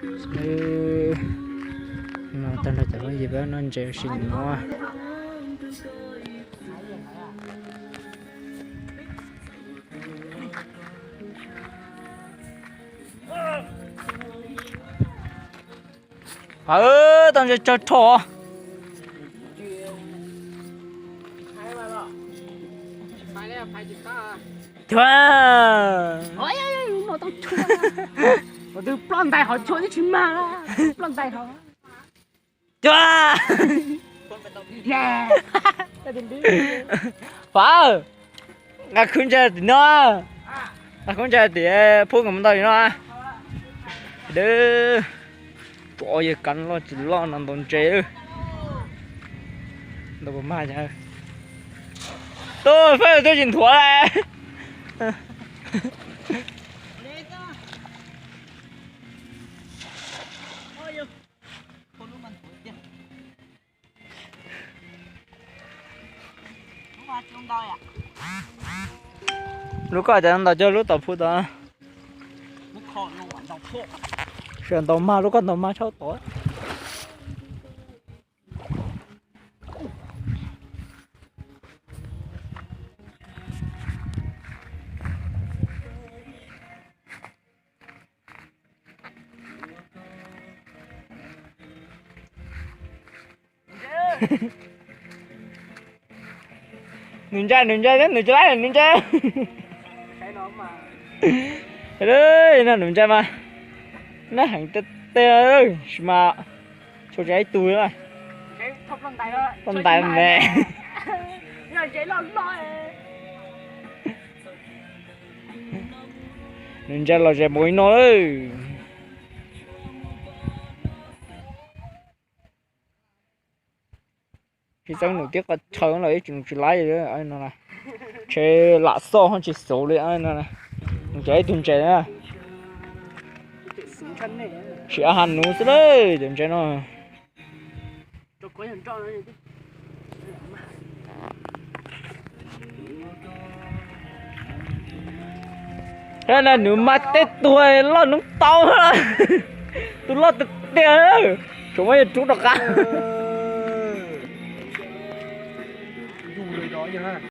Wb no tag nrho cov phooj ywg peb noj ntses ua si nim no. Tau ntses tsawg rho. Ua twb ploj ntais hov tshua twb tsis mag, ploj ntais hov. Fav, nqa khwb ntsa tim no, nqa khwb ntsa tim phub kom ntau tim no. Dawb, tsuav yawg kab loj tsis loj no ntaus ntses. Ntaus puas mag, tub fab twb tsis nthuav lawm. Lub koj cov ntaus cog lub tom phub tod. Sawv ntaus mag, lub koj ntaus mag tshaj tod. Nws ntsa, nws ntsa, nws tsis laib nws ntsa. No nws ntsa mas, nab heev tiag tiag, tab sis mas tshuav tsis ib tug. Ploj ntais me. Nws ntsa los ze mus ib no lawm. Tsis txeeb nws tib qho chaw los ib tsis laib li no. Ntshe lam xoj ho tsis xov li no. Nws cov ib tug ntses na. Sim ha nuv xwb lawm cov ntses no. Nws mas tej tug loj noob tau, tus loj tiag tiag, tsuas muab yawg rub rov qab.